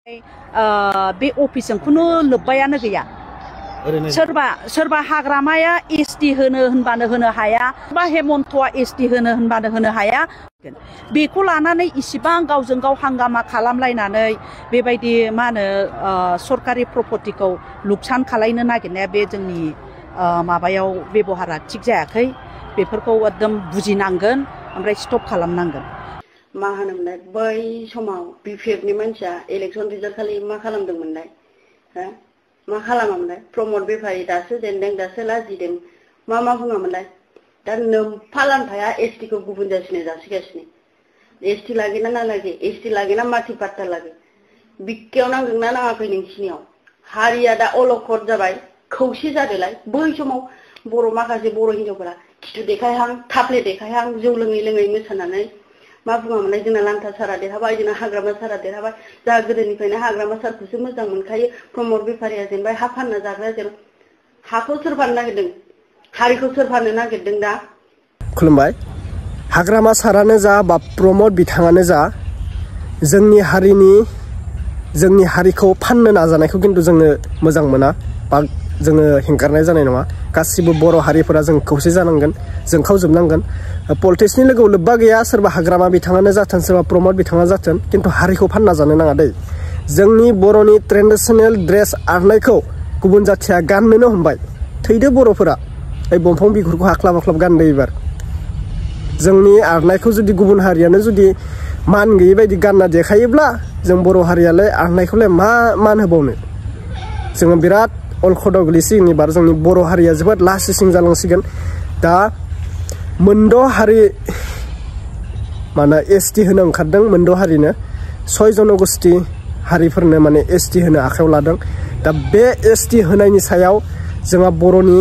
बे अफिसजों खुनु लोब्बायानो गैया। सोरबा हाग्रामाया एसटि होनो होनबानो होनो हाया, बा हेमन्तआ एसटि होनो होनबानो होनो हाया। बेखौ लानानै इसिबां गावजों गाव हांगामा खालामलायनानै बेबायदि मा होनो सरकारि प्रपर्टिखौ लुकसान खालायनो नागिरनाया बे जोंनि माबायाव बेबहारा थिग जायाखै। बेफोरखौ एकदम बुजिनांगोन, ओमफ्राय स्टप खालामनांगोन। मा होनोमोनलाय बै समाव बिपिएफनि मानसिया इलेक्सन रिजाल्ट खालि मा खालामदोंमोनलाय? मा खालामामोनलाय? प्रमद बेफारि दासो जेनदों, दासो लाजिदों, मा बुङामोनलाय? दा नोम्फा लाम्फाया एसटिखौ गुबुन जासिनो जासिगासिनो। एसटि लागेना ना लागे, एसटि लागेना माथि पाट्टा लागे, बिखायाव नांदोंना नाङाखै नोंसिनियाव? हारिया दा अलखद जाबाय, खौसे जादोलाय। बै समाव माखासे बर' हिनजावफोरा खिथु देखायहां, थाफ्ले देखायहां, जौ लोङै लोङै मोसानानै मा बुङामोनलाय? जोंना लांथा सारा देरहाबाय, जोंना हाग्रामा सारा देरहाबाय। जोंहा गोदोनिफ्रायनो हाग्रामा सारखौसो मोजां मोनखायो। प्रमद बेफारिया जेनबाय, हा फानना जाग्रा जेन। हाखौ सोर फाननो नागिरदों? हारिखौ सोर फाननो नागिरदों दा? खुलुमबाय। हाग्रामा सारानो जा बा प्रमद बिथाङानो जा, जोंनि हारिखौ फाननो नाजानायखौ खिन्थु जोङो मोजां मोना, बा जोङो हेंगारनाय जानाय नङा। गासिबो बर' हारिफोरा जों खौसे जानांगोन, जोंखावजोबनांगोन। पलिटिक्सनि लोगोआव लोब्बा गैया, सोरबा हाग्रामा बिथाङानो जाथों, सोरबा प्रमद बिथाङा जाथों, खिन्थु हारिखौ फानना जानो नाङा दै। जोंनि बर'नि ट्रेडिसनेल ड्रेस आर'नाइखौ गुबुन जाथिया गाननोनो हमबाय। थैदो बर'फोरा, ओइ बंफां बिगुरखौ हाख्लाब हाख्लाब गानदो एबार। जोंनि आर'नाइखौ जुदि गुबुन हारियानो जुदि मान गैयै बायदि गानना देखायोब्ला, जों बर' हारियालाय आर'नाइखौलाय मा मान होबावनो? जोङो बिराद अलखदाव गोग्लैसिगोन एबार। जोंनि बर' हारिया जोबोद लासिं जालांसिगोन। दा मोनद' हारि एसटि होनो ओंखारदों। मोनद' हारिनो 6 जनगोष्ठी हारिफोरनो एसटि होनो आखायाव लादों। दा बे एसटि होनायनि सायाव जोंहा बर'नि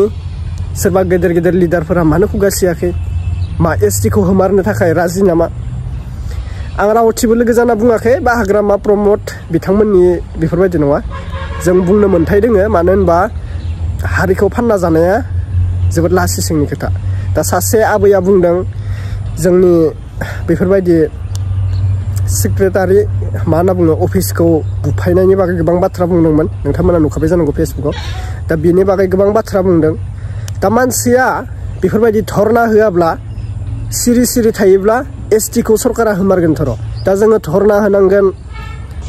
सोरबा गेदेर गेदेर लिडारफोरा मानो खुगासियाखै? मा एसटिखौ होमारनो थाखाय राजि नामा? आं रावथिबो लोगो जाना बुङाखै, बा हाग्रामा प्रमद बिथांमोननि बेफोरबायदि नङा। जों बुंनो मोन्थाय दोङो, मानो होनबा हारिखौ फानना जानाया जोबोद लासिंनि खोथा। दा सासे आबैया बुंदों, जोंनि बेफोरबायदि सेक्रेटारि मा होनना बुङो अफिसखौ बुफायनायनि बागै गोबां बाथ्रा बुंदोंमोन। नोंथांमोना नुखाबाय जानांगौ फेसबुकाव। दा बेनि बागै गोबां बाथ्रा बुंदों। दा मानसिया बेफोरबायदि धरना होआब्ला, सिरि थायोब्ला एसटिखौ सरकारा होमारगोनथ' र'। दा जोङो धरना होनांगोन,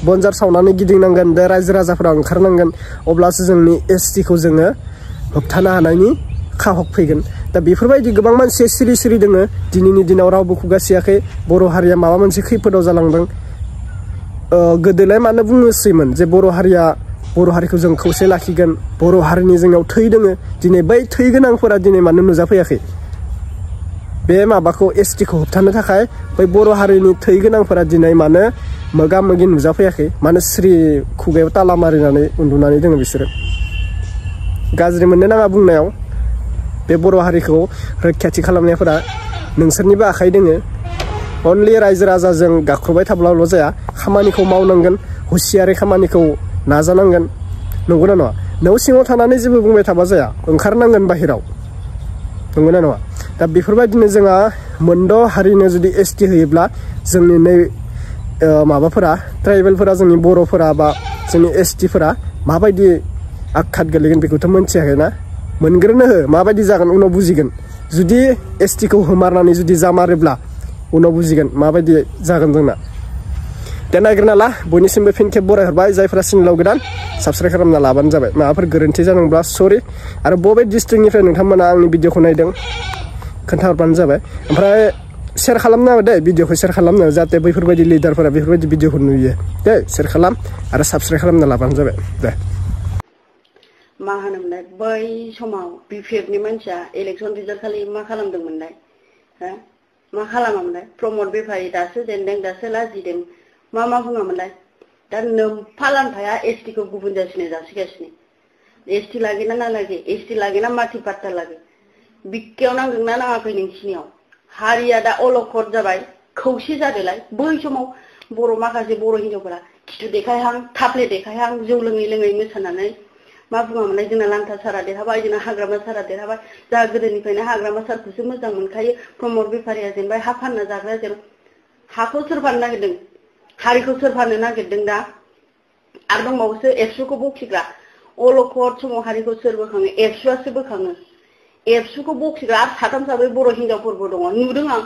बनजार सावनानै गिदिंनांगोन, दा रायजो राजाफोरा ओंखारनांगोन, अब्लासो जोंनि एसटिखौ जोङो होबथानो हानायनि खाहक फैगोन। दा बेफोरबायदि गोबां मानसिया सिरि दोङो। दिनैनि दिनाव रावबो खुगासियाखै बर' हारिया माबा मोनसे खैफोदाव जालांदों। गोदोलाय मानो बुङोसैमोन जे बर' हारिखौ जों खौसे लाखिगोन, बर' हारिनि जोंनाव थै दोङो। दिनै बै थै गोनांफोरा दिनै मानो नुजाफैयाखै? बे माबाखौ एसटिखौ होबथानो थाखाय बै बर' हारिनि थै गोनांफोरा दिनै मानो मोगा मोगि नुजाफैयाखै? मानो सिरि खुगायाव ताला मारिनानै उन्दुनानै दोङो बिसोरो? गाज्रि मोननो नाङा बुंनायाव। बे बर' हारिखौ रैखाथि खालामनायफोरा नोंसोरनिबो आखाइ दोङो। अनलि रायजो राजाजों गाख्रबाय थाब्लाल' जाया, खामानिखौ मावनांगोन, हुसियारि खामानिखौ नाजानांगोन। नंगौना नङा? न' सिङाव थानानै जेबो बुंबाय थाबा जाया, ओंखारनांगोन बाहेराव। नंगौना नङा? दा बेफोरबायदिनो जोंहा मोनद' हारिनो जुदि एसटि होयोब्ला, जोंनि नै माबाफोरा ट्राइबेलफोरा, जोंनि बर'फोरा बा जोंनि एसटिफोरा माबायदि आघात गोलैगोन बेखौथ' मोनथियाखैना? मोनग्रोनो हो, माबायदि जागोन उनाव बुजिगोन। जुदि एसटिखौ होमारनानै जुदि जामारोब्ला उनाव बुजिगोन माबायदि जागोन जोंना। दा नायग्रोना ला। बयनिसिमबो फिन खेब बरायहरबाय। जायफ्रा चेनेलाव गोदान, साबस्क्राइब खालामना लाबानो जाबाय। माबाफोर गोरोन्थि जादोंब्ला सरि। आरो बबे डिस्ट्रिक्टनिफ्राय नोंथांमोना आंनि भिडिअखौ नायदों खोन्थाहरबानो जाबाय। ओमफ्राय शेयार खालामना हो दे, भिडिअखौ शेयार खालामनो, जाहाथे बैफोरबायदि लिडारफोरा बेफोरबायदि भिडिअखौ नुयो दे। शेयार खालाम आरो साबस्क्राइब खालामना लाबानो जाबाय दे। मा होनोमोनलाय बै समाव बिपिएफनि मानसिया इलेक्सन रिजाल्ट खालि मा खालामदोंमोनलाय? मा खालामामोनलाय? प्रमद बेफारि दासो जेनदों, दासो लाजिदों, मा बुङामोनलाय? दा नोम्फा लाम्फाया एसटिखौ गुबुन जासिनो जासिगासिनो। एसटि लागेना ना लागे, एसटि लागेना माथि पाट्टा लागे, बिखायाव नांदोंना नाङाखै नोंसिनियाव? हारिया दा अलखद जाबाय, खौसे जादोलाय। बै समाव माखासे बर' हिनजावफोरा खिथु देखायहां, थाफ्ले देखायहां, जौ लोङै लोङै मोसानानै मा बुङामोनलाय? जोंना लांथा सारा देरहाबाय, जोंना हाग्रामा सारा देरहाबाय। जोंहा गोदोनिफ्रायनो हाग्रामा सारखौसो मोजां मोनखायो। प्रमद बेफारिया जेनबाय, हा फानना जाग्रा जेन। हाखौ सोर फाननो नागिरदों? हारिखौ सोर फाननो नागिरदों दा? आरो दंबावोसो एबसुखौ बखिग्रा अलखद समाव हारिखौ सोर बोखाङो एबसुआसो बोखाङो एबसुखौ बखिग्रा आरो साथाम साब्रै बर' हिनजावफोरबो दङ नुदों आं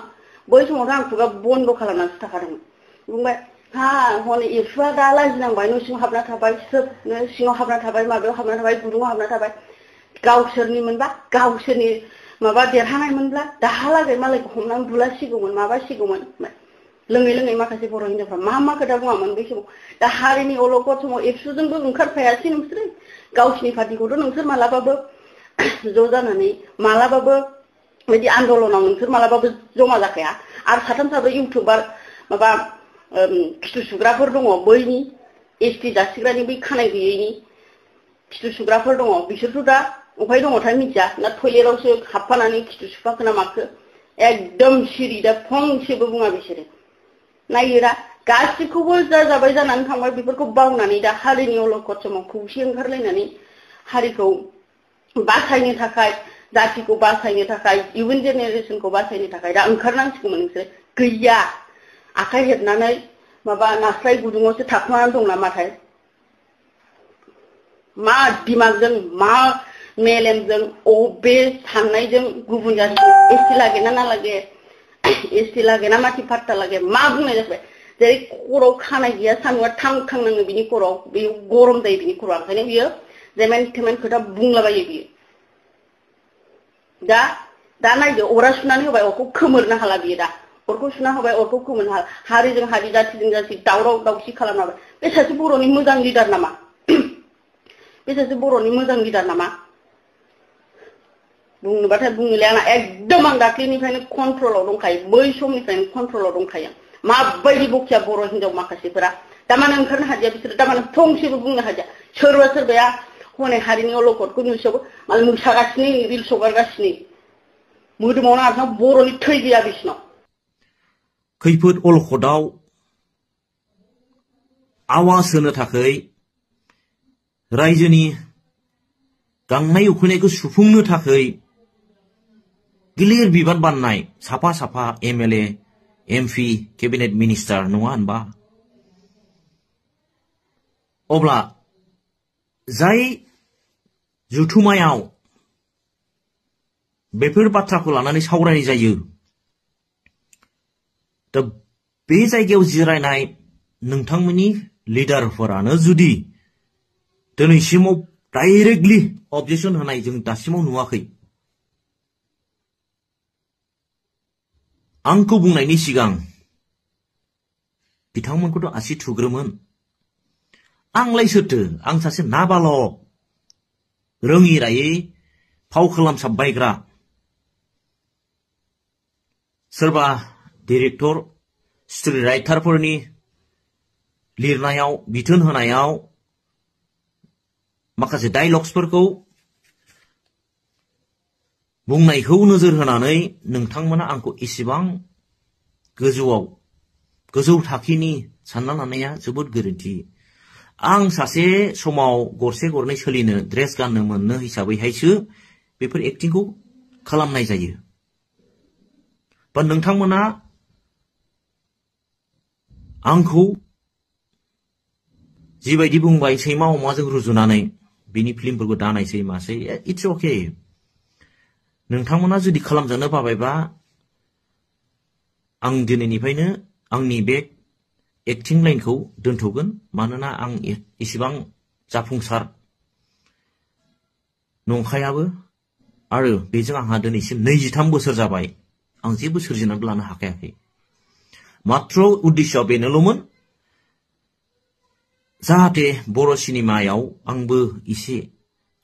बै समावथ' आं खुगा बन्द खालामनानैसो थाखादोंमोन बुंबाय हा हनै एबसुआ दा लाजिनांबाय न' सिङाव हाबना थाबाय सोर न' सिङाव हाबना थाबाय माबायाव हाबना थाबाय गुदुङाव हाबना थाबाय गावसोरनिमोनबा गावसोरनि माबा देरहानायमोनब्ला दाहालागै मालायखौ हमनानै बुलासिगौमोन माबासिगौमोन लोङै लोङै माखासे बर' हिनजावफ्रा मा खोथा बुङामोन बै समाव दा हारिनि अलखद समाव एबसुजोंबो ओंखारफायासै नोंसोरो गावसिनि पार्टिखौथ' नोंसोर मालाबाबो ज' जानानै मालाबाबो बिदि आन्दलनाव नोंसोर मालाबाबो जमा जाखाया आरो साथाम साब्रै इउटुबार माबा खिथु सुग्राफोर दङ बैनि एसटि जासिग्रानि बै खानाय गैयैनि खिथु सुग्राफोर दङ बिसोरथ' दा अफाय दङथाय मिथिया ना टयलेटआवसो हाबफानानै खिथु सुफाखो ना माखो एकदम सिरि दा फंसेबो बुङा बिसोरो नायोरा गासिखौबो जाबाय जानानै थांबाय बेफोरखौ बावनानै दा हारिनि अलखद समाव खौसे ओंखारलायनानै हारिखौ बासायनो थाखाय जातिखौ बासायनो थाखाय इयुन जेनेरेसनखौ बासायनो थाखाय दा ओंखारनांसिगौमोन नोंसोर गैया आखाइ हेबनानै माबा नास्राय गुदुङावसो थाखुमानानै दं नामाथाय मा दिमागजों मा मेलेमजों अबे साननायजों गुबुन जाति एसटि लागे ना लागे एसटि लागे ना माथि पाट्टा लागे मा बुंनाय जाबाय जेरै खर'आव खानाय गैया सान्दुंआ थां थां नाङो बिनि खर'आव बे गरम जायो बिनि खर'आ ओंखायनो बियो जेमेन थेमेन खोथा बुंलाबायो बियो दा नायदो अरा सुनानै होबाय अरखौ खोमोरनो हाला बियो दा अरखौ सुना होबाय अरखौ खोमोरनो हाला हारिजों हारि जातिजों जाति दावराव दावसि खालामनो हाबाय बे सासे बर'नि मोजां लिडार नामा बे सासे बर'नि मोजां लिडार नामा बुंनोबाथाय बुंनोलाय आंना एकदम आं दाख्लैनिफ्रायनो कन्ट्रलाव दंखायो बै समनिफ्रायनो कन्ट्रलाव दंखायो माबायदि बखिया बर' हिनजाव माखासेफोरा दामानो ओंखारनो हादिया बिसोरो दामानो फंसेबो बुंनो हादिया सोरबाया हनै हारिनि अलखदखौ नुसेयावबो मालाय मोसागासिनो रिल्स हगारगासिनो मोदोमावनो आथिङाव बर'नि थै गैया बिसिनाव खैफोद अलखदाव आवाज होनो थाखाय रायजोनि गांनाय उखैनायखौ सुफुंनो थाखाय गिलिर बिबान बाननाय साफा साफा एमएलए एमपि केबिनेट मिनिस्टार नङा होनबा अब्ला जाय जुथुमायाव बेफोर बाथ्राखौ लानानै सावरायनाय जायो दा बे जायगायाव जिरायनाय नोंथांमोननि लिडारफोरानो जुदि दिनैसिमाव डाइरेक्टलि अबजेक्शन होनाय जों दासिमाव नुवाखै आंखौ बुंनायनि सिगां बिथांमोनखौथ' आसि थुग्रोमोन आंलाय सोरथो आं सासे नाबालक रोङि रायै फाव खालामसाबबायग्रा सोरबा डिरेक्टर स्ट'रि राइटारफोरनि लिरनायाव बिथोन होनायाव माखासे डायलग्सफोरखौ बुंनायखौ नोजोर होनानै नोंथांमोना आंखौ इसेबां गोजौ थाखोनि सानना लानाया जोबोद गोरोन्थि आं सासे समाव गरसे गरनै सोलिनो ड्रेस गाननो मोननो हिसाबैहायसो बेफोर एक्टिंखौ खालामनाय जायो बा नोंथांमोना आंखौ जिबायदि बुंबाय सैमा अमाजों रुजुनानै बिनि फिल्मफोरखौ दानायसै मासै इट्स अके नोंथांमोना जुदि खालामजानो बाबायबा आं दिनैनिफ्रायनो आंनि बे एक्टिं लाइनखौ दोनथ'गोन मानोना आं इसेबां जाफुंसार नंखायाबो आरो बेजों आंहा दिनैसिम 23 बोसोर जाबाय आं जेबो सोरजिनानै लानो हाखायाखै मात्र उद्देश्यआ बेनोल'मोन जाहाथे बर' सिनेमायाव आंबो एसे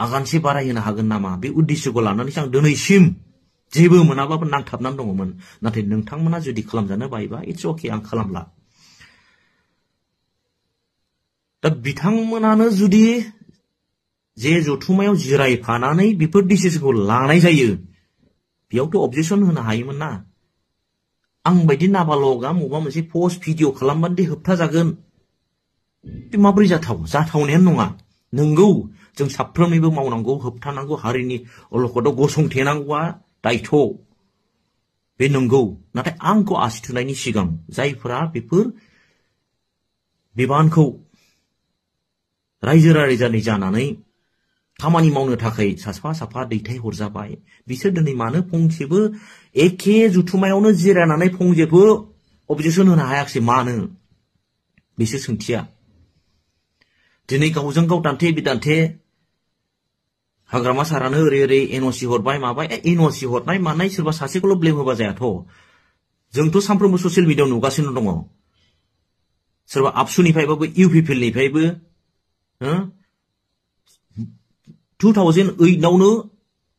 आगानसे बारायहोनो हागोन नामा बे उद्देश्यखौ लानानैसो आं दिनैसिम जेबो मोनाबाबो नांथाबनानै दङमोन नाथाय नोंथांमोना जुदि खालामजानो बायोबा इट्स अके आं खालामला दा बिथांमोनानो जुदि जे जथुमायाव जिरायफानानै बेफोर डिसिसनखौ लानाय जायो बेयावथ' अबजेक्शन होनो हायोमोन ना आं बायदि नाबालगा मबा मोनसे पस्ट भिडिअ खालामबानो दे होबथा जागोन बे माब्रै जाथावनायानो नङा नंगौ जों साफ्रोमनिबो मावनांगौ होबथानांगौ हारिनि अलखदाव गसंथेनांगौआ दायथ' बे नंगौ नाथाय आंखौ आसि थुनायनि सिगां जायफोरा बेफोर बिबानखौ रायजो राजानि जानानै खामानि मावनो थाखाय साफा साफा दैथाय हरजाबाय बिसोर दिनै मानो फंसेबो एखे जुथुमायावनो जिरायनानै फंसेबो अबजेक्सन होनो हायाखिसै मानो बिसोर सोंथिया दिनै गावजों गाव दान्थे बिदान्थे हाग्रामा सारानो ओरै ओरै एनअसि हरबाय माबाय एनअसि हरनाय मानाय सोरबा सासेखौल' ब्लेम होबा जायाथ' जोंथ' सानफ्रोमबो ससियेल मिडियायाव नुगासिनो दङ सोरबा आबसुनिफ्रायबाबो इउपिपिएलनिफ्रायबो 2008 आवनो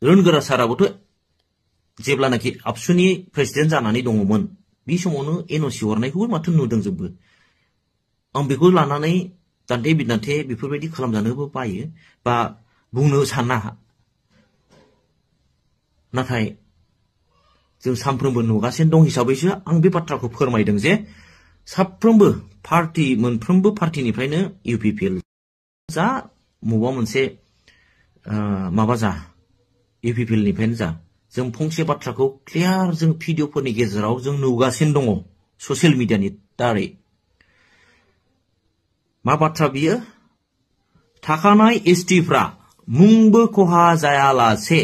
रोनगोरा साराबोथ' जेब्लानाखि आबसुनि प्रेसिडेन्ट जानानै दङमोन बे समावनो एनअसि हरनायखौबो माथो नुदों जोंबो आं बेखौ लानानै दान्थे बिदान्थे बेफोरबायदि खालामजानोबो बायो बा बुंनो साना नाथाय जों सानफ्रोमबो नुगासिनो दं हिसाबैसो आं बे बाथ्राखौ फोरमायदों जे साफ्रोमबो पार्टी मोनफ्रोमबो पार्टीनिफ्रायनो इउपिपिएल जा मबा मोनसे माबा जा इउपिपिएलनिफ्रायनो जा जों फंसे बाथ्राखौ क्लियार जों भिडिअफोरनि गेजेराव जों नुगासिनो दङ ससियेल मिडियानि दारै मा बाथ्रा बियो थाखानाय एसटिफ्रा मुंबो खहा जायालासे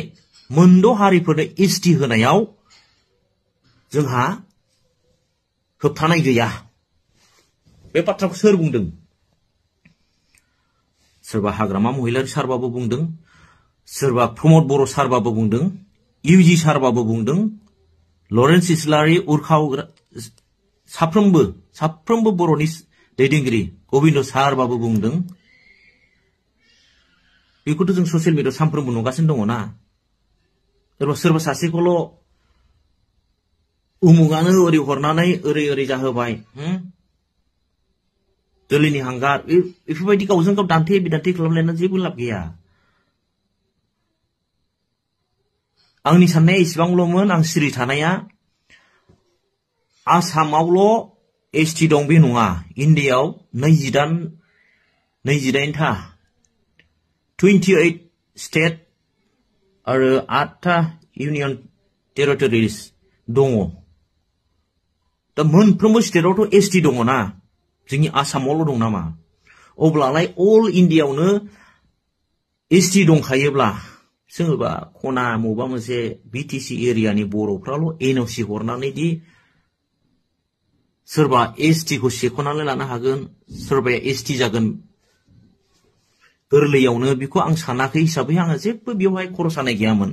मोनद' हारिफोरनो एसटि होनायाव जोंहा होबथानाय गैया बे बाथ्राखौ सोर बुंदों सोरबा हाग्रामा महिलारि सारबाबो बुंदों सोरबा प्रमद बर' सारबाबो बुंदों इउजि सारबाबो बुंदों लरेन्स इस्लारि उर्खाव साफ्रोमबो बर'नि दैदेनगिरि गबिन्द सारबाबो बुंदों बेखौथ' जों ससियेल मिडियायाव सानफ्रोमबो नुगासिनो दङ ना सोरबा सासेखौल' उमुगानो ओरै हरनानै ओरै ओरै जाहोबाय दोलिनि हांगार बेफोरबायदि गावजों गाव दान्थे बिदान्थे खालामलायना जेबो लाब गैया आंनि साननाया इसेबांल'मोन आं सिरि थानाया आसामावल' एसटि दं बे नङा इन्डियायाव 28था 28 स्टेट आरो 8था इउनियन टेरिटरिज दङ दा मोनफ्रोमबो स्टेटआवथ' एसटि दङ ना जोंनि आसामावल' दं नामा अब्लालाय अल इन्डियायावनो एसटि दंखायोब्ला सोरबा खना मबा मोनसे बिटिसि एरियानि बर'फ्राल' एनअसि हरनानै दि सोरबा एसटिखौ सेख'नानै लानो हागोन सोरबाया एसटि जागोन गोरलैयावनो बेखौ आं सानाखै हिसाबै आङो जेबो बेवहाय खर' सानाय गैयामोन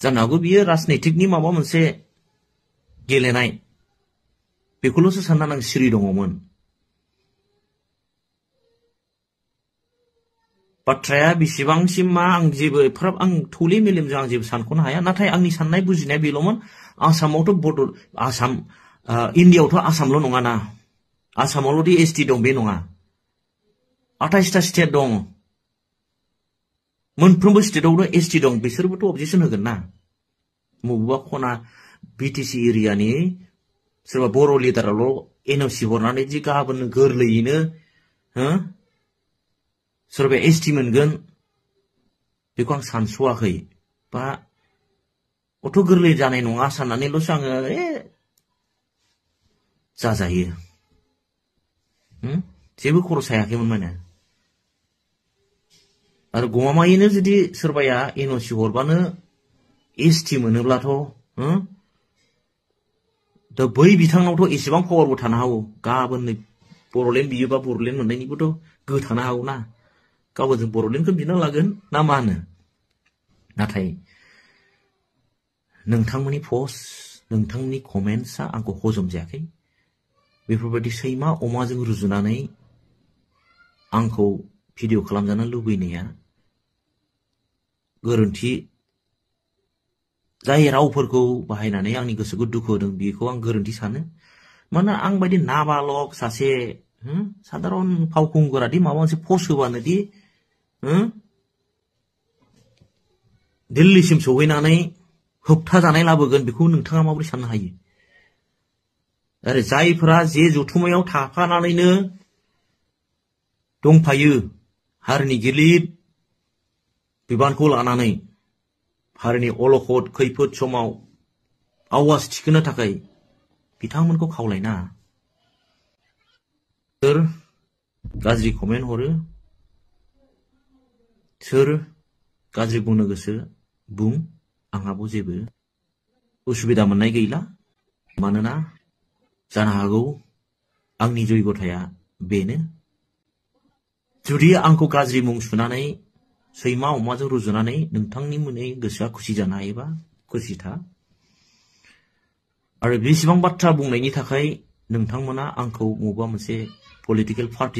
जानो हागौ बियो राजनैतिकनि माबा मोनसे गेलेनाय बेखौल'सो साननानै आं सिरि दङमोन बाथ्राया बेसेबांसिम मा आं जेबो एफाराब आं थौले मेलेमजों आं जेबो सानख'नो हाया नाथाय आंनि साननाय बुजिनाया बेल'मोन आसामावथ' आसाम इन्डियायावथ' आसामल' नङाना आसामावल'दि एसटि दं बे नङा 28टा स्टेट दं मोनफ्रोमबो स्टेटआवनो एसटि दं बिसोरबोथ' अबजेक्सन होगोन ना बबेबा खना बिटिसि एरियानि सोरबा बर' लिडाराल' एनअसि हरनानै जि गाबोन गोरलैयैनो सोरबाया एसटि मोनगोन बेखौ आं सानस'वाखै बा अथ' गोरलै जानाय नङा साननानैल'सो आङो जाजायो जेबो खर' सायाखैमोन माने आरो गमामायैनो जुदि सोरबाया एनअसि हरबानो एसटि मोनोब्लाथ' दा बै बिथांनावथ' एसेबां पावारबो थानो हागौ गाबोन बर'लेण्ड बियोबा बर'लेण्ड मोननायनिबोथ' गोहो थानो हागौ ना गाबोन जों बर'लेण्डखौ बिना लागोन ना मा होनो नाथाय नोंथांमोननि पस्ट नोंथांनि कमेन्ट्सआ आंखौ हजम जायाखै बेफोरबायदि सैमा अमाजों रुजुनानै आंखौ भिडिअ खालामजानो लुबैनाया गोरोन्थि जाय रावफोरखौ बाहायनानै आंनि गोसोखौ दुखु होदों बेखौ आं गोरोन्थि सानो मानोना आं बायदि नाबालक सासे साधारन फावखुंगुरादि माबा मोनसे पस्ट होबानो दि दिल्लीसिम सौहैनानै होबथाजानाय लाबोगोन बेखौ नोंथाङा माबोरै साननो हायो आरो जायफोरा जे जथुमायाव थाफानानैनो दंफायो हारिनि गिलिर बिबानखौ लानानै हारिनि अलखद खैफोद समाव आवाज थिखोनो थाखाय बिथांमोनखौ खावलायना सोर गाज्रि कमेन्ट हरो सोर गाज्रि बुंनो गोसो बुं, आंहाबो जेबो उसुबिदा मोननाय गैला। मानोना जानो हागौ आंनि जयगथाया बेनो। जुदि आंखौ गाज्रि मुं सुनानै सैमा अमाजों रुजुनानै नोंथांनि मोनै गोसोआ खुसि जानो हायोबा खुसि था। आरो बेसेबां बाथ्रा बुंनायनि थाखाय नोंथांमोना आंखौ बबेबा मोनसे पलिटिकेल पार्टि